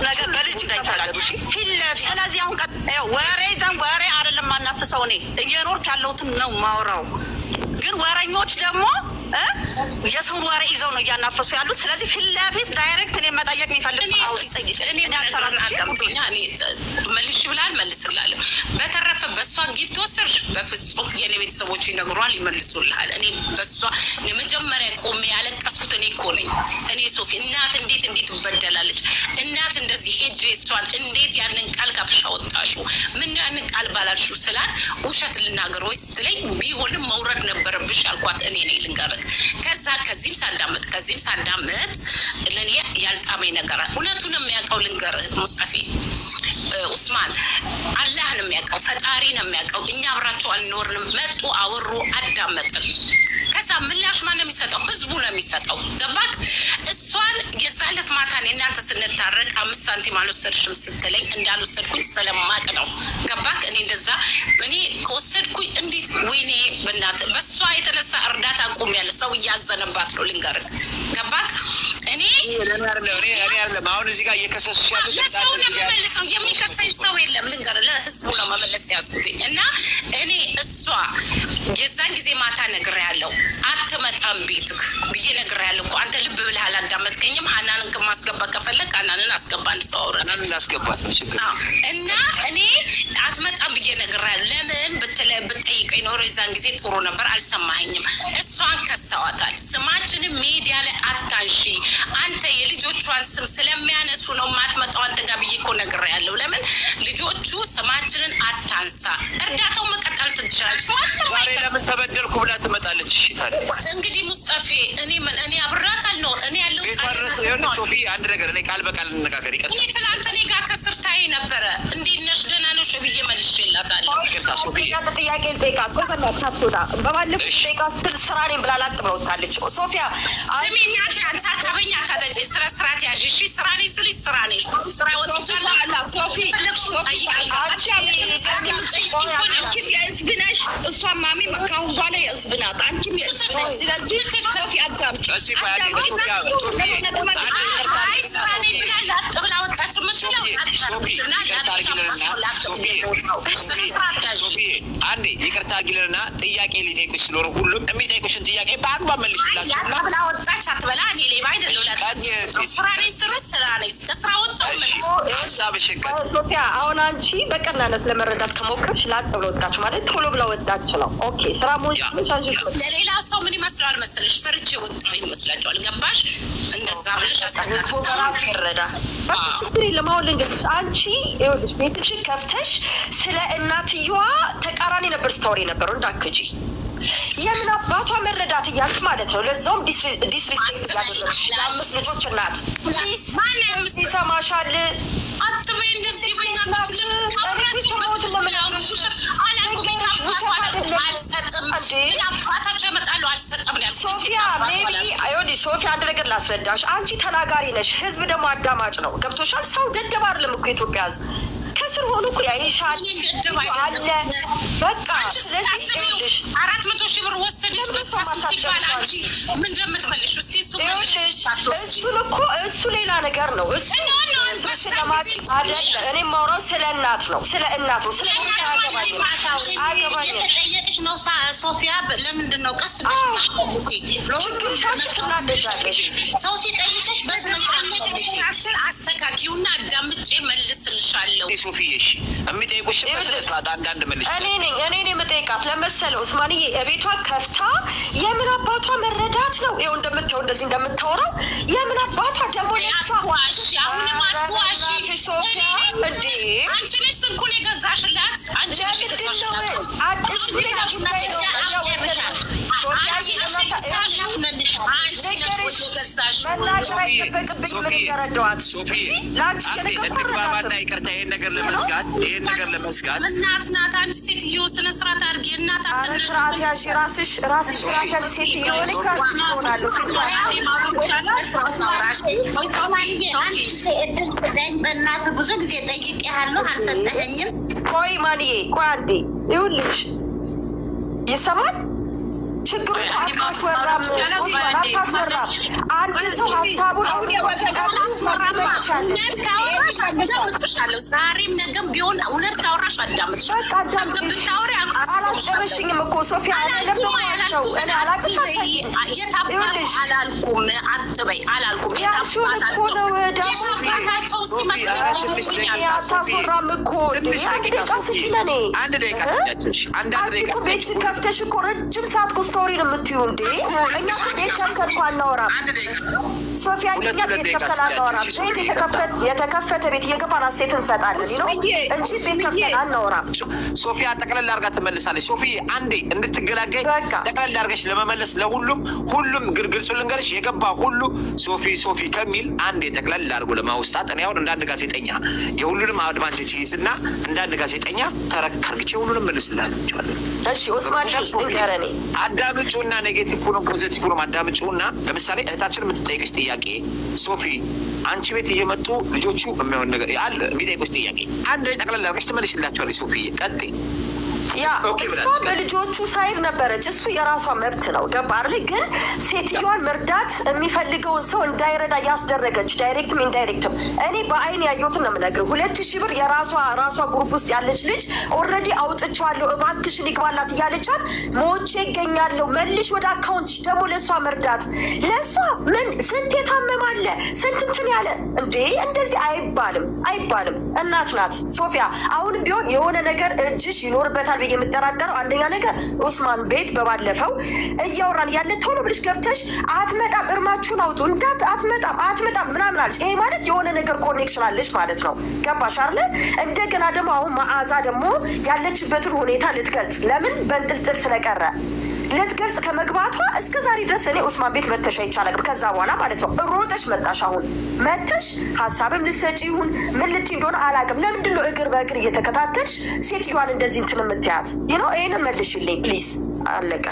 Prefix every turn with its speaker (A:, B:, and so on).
A: ነገር በልጅ እንዳይታገሉ ፊት ለፊት። ስለዚህ አሁን ወሬ ይዘን ወሬ አይደለም ማናፍሰው፣ እኔ እየኖርክ ያለሁትን ነው ማውራው። ግን ወረኞች ደግሞ የሰውን ወሬ ይዘው ነው እያናፈሱ ያሉት። ስለዚህ ፊት ለፊት direct እኔ መጠየቅ የሚፈልግ
B: መልሽ ብላል መልስላለሁ። በተረፈ በእሷ gift ወሰድሽ፣ በፍጹም የኔ ቤተሰቦች ይነግሯል፣ ይመልሱልሃል። እኔ በእሷ የመጀመሪያ ቆሜ ያለቀስኩት እኔ እኮ ነኝ። እኔ ሶፊ እናት እንዴት እንዴት ትበደላለች? እናት እንደዚህ ሄጄ እሷን እንዴት ያንን ቃል ካፍሽ አወጣሽው? ምን ያንን ቃል ባላልሽው ስላት ውሸት ልናገር ወይ ስትለኝ ቢሆንም መውረድ ነበረብሽ አልኳት። እኔ ነኝ ልንገርህ። ከዛ ከዚህም ሳዳምጥ ለእኔ ያልጣመኝ ነገር እውነቱን የሚያውቀው ልንገርህ ሙስጠፌ ኡስማን፣ አላህ ነው የሚያውቀው፣ ፈጣሪ ነው የሚያውቀው። እኛ አብራቸው አልኖርንም። መጡ፣ አወሩ፣ አዳመጥን። ከዛ ምላሽ ማን ነው የሚሰጠው? ህዝቡ ነው የሚሰጠው። ገባክ? እሷን የዛለት ማታ እኔ እናንተ ስንታረቅ 5 ሳንቲም አልወሰድሽም ስትለኝ እንዳልወሰድኩኝ ስለማቅ ነው። ገባክ? እኔ እንደዛ እኔ ከወሰድኩኝ እንዴት ወይኔ በእናትህ በእሷ የተነሳ እርዳታ አቁሜያለሁ። ሰው እያዘነባት ነው ልንገርህ። ገባክ? እኔ
C: እኔ አይደለም አሁን እዚህ ጋር እየከሰሱ ያሉት።
B: ለሰው ነው የምመልሰው። የሚከሰኝ ሰው የለም። ልንገርህ፣ ለህዝቡ ነው መመለስ ያዝኩትኝ እና እኔ እሷ የዛን ጊዜ ማታ ነግሬሃለሁ፣ አትመጣም ቤትህ ብዬ ነግሬሃለሁ እኮ፣ አንተ ልብ ብለህ አላዳመጥከኝም። ሀናንን ማስገባት ከፈለግ ሀናንን አስገባ። አንድ ሰው አውረን
C: ሀናንን እናስገባት ነው ችግር።
B: እና እኔ አትመጣም ብዬ ነግሬሃለሁ። ለምን ብትጠይቀኝ ኖሮ የዛን ጊዜ ጥሩ ነበር። አልሰማኸኝም። እሷን ከሰዋታል። ስማችንም ሚዲያ ላይ አታንሺ። አንተ የልጆቿን ስም ስለሚያነሱ ነው የማትመጣው አንተ ጋር ብዬ እኮ ነግሬሃለሁ። ለምን ልጆቹ ስማችንን አታንሳ። እርዳታው መቀጠል ትችላለች።
C: ዛሬ ለምን ተበደልኩ ብላ ትመጣለች። እሺ ታዲያ
B: እንግዲህ ሙስጠፌ እኔ ምን እኔ አብራት አልኖር እኔ ያለው
C: ቤቷ ድረስ ይኸውልህ፣ ሶፊ አንድ ነገር እኔ ቃል በቃል እንነጋገር። ይቅርታ።
B: እኔ ትናንት እኔ ጋር ከስር ታይ ነበረ። እንዴት ነሽ ደህና ነሽ ብዬ መልሼላታለሁ።
C: ይቅርታ ሶፊ።
D: አንድ ጥያቄ ልጠይቃት። ቆይ በእናትህ አትወጣ። በባለፈው ጠይቃት ስል ስራ ነኝ ብላ ላጥ ብላ ወጣለች። ሶፊያ።
B: ስሚ እናቴ፣ አንቺ አታበኝ አታጠጪ። ስራ ስርዓት ያዥ እሺ። ስራ ነኝ ስልሽ ስራ ነኝ። ስራ ወጥቻለሁ።
E: ሶፊ።
B: የፈለግሽውን ጠይቂኝ።
E: አንቺ አንቺም የህዝብ ነሽ፣ እሷም ማሚ ከአሁን በኋላ የህዝብ ናት። አንቺም የህዝብ ነሽ። ስለዚህ ሶፊ አዳምጪ፣
C: እስኪ ቆይ አንዴ ሶፊያ፣ ሶፊ።
B: አይ ስራ ነኝ ብላ ላጥ ብላ ወጣች የምትለው
C: ሶፊ ይቅርታ አድርጊልንና፣ ሶፊ፣ ሶፊ አንዴ ይቅርታ አድርጊልንና ጥያቄ ሊጠይቁሽ ስለሆነ ሁሉም የሚጠይቁሽን ጥያቄ በአግባብ መልሽላቸው።
B: ላጥ ብላ ወጣች አትበላ። እኔ ሌባ አይደለሁ። ስራ ነኝ ስርስ ስራ ነኝ። ከስራ ወጣሁ።
C: እሺ ሀሳብሽን ቀጥይ።
D: ሶፊያ፣ አሁን አንቺ በቀናነት ለመረዳት ከሞከርሽ ላጥ ብላ ወጣች ማለት ቶሎ ብላ ወጣች ነው። Okay፣ ስራ መሆንሽ አንቺ
B: ለሌላ ሰው ምን ይመስለዋል መሰለሽ? ፈርቼ ወጣሁ ይመስላቸዋል። ገባሽ? እንደዛ ብለሽ
D: ህዝቡ
B: አስተካክል።
D: በራሱ ይረዳ። ችግር የለም። አሁን ልንገርሽ፣ አንቺ ይኸውልሽ ቤትሽን ከፍተሽ ስለ እናትየዋ ተቃራኒ ነበር ስታወሪ የነበረው፣ እንዳክጂ የምን አባቷ መረዳት እያልሽ ማለት ነው። ለዛውም disrespect እያደረግሽ የአምስት ልጆች እናት፣ please ይሰማሻል።
B: አትበይ እንደዚህ በእናትሽ። አልሰጥም። ምን አባታቸው ይመጣሉ? አልሰጥም ነው ያልኩት።
D: ሶፊያ፣ maybe ይኸውልሽ ሶፊያ፣ አንድ ነገር ላስረዳሽ። አንቺ ተናጋሪ ነሽ፣ ህዝብ ደግሞ አዳማጭ ነው። ገብቶሻል? ሰው ደደብ አይደለም እኮ የኢትዮጵያ ህዝብ፣ ከስር ሆኖ እኮ ያይሻል አለ በቃ። ስለዚህ ይኸውልሽ
B: 400,000 ብር ወሰደች በሷ ስም ሲባል አንቺ ምን እንደምትመልሺው እስኪ እሱ
D: ይኸውልሽ እሱን እኮ እሱ ሌላ ነገር ነው። እሱ አይደለ፣ እኔ የማወራው ስለ እናት ነው፣ ስለ እናት ነው። ስለ እናት አያገባኝም፣ አያገባኝም።
F: እየተጠየቅሽ ነው ሶፊያ። ለምንድን ነው ቀስ
D: ችግርሽ አንቺ ትናደጃለሽ።
F: ሰው ሲጠይቅሽ በስነ ስርዓት መልሺ።
B: ራስሽን አስተካኪውና አዳምጬ መልስልሻለሁ።
C: ሶፊዬ እሺ የሚጠይቁሽን በስነ ስርዓት አንዳንድ መልሽ።
D: እኔ ነኝ የምጠይቃት ለመሰለ ኡስማንዬ፣ ቤቷ ከፍታ የምን አባቷ መረዳት ነው? ይኸው እንደምታየው እንደዚህ እንደምታወራው የምን አባቷ ደግሞ ለሷ
B: አትዋሺ፣ አሁንም አትዋሺ።
D: ሶፊያ እንዴ!
B: አንቺ ነሽ ስልኩን የገዛሽላት። አንቺ ነሽ የገዛሽላት።
D: እሱ ሌላ ጉዳይ ነው።
B: አንቺ ነሽ የገዛሽው። አንቺ ነሽ የገዛሽው።
D: መናገር አይጠበቅብኝ። ምን እንደረዳኋት
C: ሶፊ
D: ለአንቺ
C: አንዴ
D: እየነገርኩ
C: እንግባባና
D: አልረዳትም።
C: ይቅርታ ይሄን ነገር ለመዝጋት
B: እናት ናት። አንቺ ሴትዮ ስነ ስርዓት አድርጊ። እናት
D: ኧረ ስርዓት ያዥ፣ ራስሽ ራስሽ ስርዓት ያዥ። ሴትዮ እኔ እኮ አንቺ ልጅ እሆናለሁ። ሴትዮ
F: እድል ስጠኝ በእናትህ፣ ብዙ ጊዜ ጠይቄሃለሁ፣ አልሰጠኸኝም።
D: ቆይ ማንዬ፣ ቆይ አንዴ ይኸውልሽ፣ ይሰማል? ችግሩ አታስወራም፣ ኡስማን አታስወራም። አንድ ሰው ሀሳቡን አውጥቶ ሲጨርስ ትመልሻለሽ።
B: እውነት ካወራሽ አዳምጥሻለሁ። ዛሬም ነገም ቢሆን እውነት ካወራሽ አዳምጥሻለሁ።
D: በቃ አዳምጪ።
B: ብታወሪ አስቆምሻለሁ።
D: አላስጨረሽኝም እኮ ሶፊያ። እኔ ለምን ዋሸው? እኔ አላቅሽ አታውቂም።
B: የታባቱ
D: ይኸውልሽ
B: አላልኩም፣ አትበይ አላልኩም።
D: ያልሽውን እኮ ነው ደግሞ
B: የታባታቸው እስኪ
C: ሶፊ፣ ኧረ ትንሽ ደቂቃ ሶፊ፣
D: አታስወራም እኮ እንዴ!
C: ትንሽ
D: አንድ
C: ደቂቃ
D: ደቂቃ
C: ሶፊ፣
D: ስጪ ለኔ።
C: አንድ ደቂቃ ስጫቸው። እሺ፣ አንድ አንድ
D: አንቺ
C: ደቂቃ
D: እኮ ቤትሽን
C: ስጫቸው።
D: ከፍተሽ እኮ ረጅም ሰዓት እኮ story ነው የምትዩ እንዴ! እኛ እኮ ቤት ከፍተን እኮ አናወራም።
C: አንድ ደቂቃ
D: ሶፊያ
C: ሁለት
D: እኛ
C: ሁለት
D: ቤት
C: ደቂቃ
D: ከፍተን
C: ስጫቸው።
D: አናወራም።
C: እሺ
D: ቤት
C: ሶፊ፣ ይቅርታ።
D: የተከፈተ ቤት እየገባን አስተያየት እንሰጣለን ነው እንጂ ቤት ከፍተን አናወራም።
C: ሶፊያ ጠቅለል አድርጋ ትመልሳለች። ሶፊ አንዴ እንድትገላገይ
D: በቃ።
C: ጠቅለል አድርገሽ ለመመለስ ለሁሉም ሁሉም ግልጹ ልንገርሽ፣ የገባ ሁሉ ሶፊ ሶፊ ከሚል አንዴ ጠቅለል አድርጎ ለማውስጣት እኔ አሁን እንደ አንድ ጋዜጠኛ የሁሉንም advantage ይይዝና እንደ አንድ ጋዜጠኛ ተረክ አድርግቼ ሁሉንም መልስላቸዋለሁ።
D: እሺ ኡስማን ንገረኔ።
C: አዳምጪውና negative ሆኖ positive ሆኖ አዳምጪውና፣ ለምሳሌ እህታችን የምትጠይቅሽ ጥያቄ ሶፊ፣ አንቺ ቤት እየመጡ ልጆቹ የሚሆን ነገር አለ፣ የሚጠይቁሽ ጥያቄ አንድ ላይ ጠቅለል አድርገሽ ትመልሽላቸዋለሽ። ሶፊዬ ቀጥይ።
D: ያ
C: okay
D: እሷ
C: ብላለች።
D: በልጆቹ side ነበረች። እሱ የራሷ መብት ነው። ገባ አይደል? ግን ሴትዮዋን መርዳት የሚፈልገውን ሰው እንዳይረዳ ያስደረገች direct ም indirect ም እኔ በአይን ያየሁትን ነው የምነግርህ። 2000 ብር የራሷ ራሷ group ውስጥ ያለች ልጅ already አውጥቼዋለሁ እባክሽን ይግባላት እያለቻት ሞቼ ይገኛለሁ መልሽ ወደ account ሽ። ደግሞ ለእሷ መርዳት ለእሷ ምን ስንት የታመማለ ስንት እንትን ያለ እንዴ! እንደዚህ አይባልም አይባልም። እናት ናት ሶፊያ። አሁንም ቢሆን የሆነ ነገር እጅሽ ይኖርበታል ብዬ የምጠራጠረው አንደኛ ነገር ኡስማን ቤት በባለፈው እያወራን ያለ ቶሎ ብለሽ ገብተሽ አትመጣም፣ እርማችሁን አውጡ እንዳት አትመጣም አትመጣም ምናምን አለሽ። ይሄ ማለት የሆነ ነገር connection አለሽ ማለት ነው። ገባሽ አይደለ? እንደገና ደግሞ አሁን መዓዛ ደግሞ ያለችበትን ሁኔታ ልትገልጽ ለምን በንጥልጥል ስለቀረ ልትገልጽ ከመግባቷ እስከ ዛሬ ድረስ እኔ ኡስማን ቤት መተሽ አይቻልም። ከዛ በኋላ ማለት ነው ሮጠሽ መጣሽ። አሁን መተሽ ሀሳብም ልትሰጪ ይሁን ምን ልትይ እንደሆነ አላውቅም። ለምንድን ነው እግር በእግር እየተከታተልሽ ሴትዮዋን እንደዚህ እንትን የምትያት? ይህንን መልሽልኝ please። አለቀ።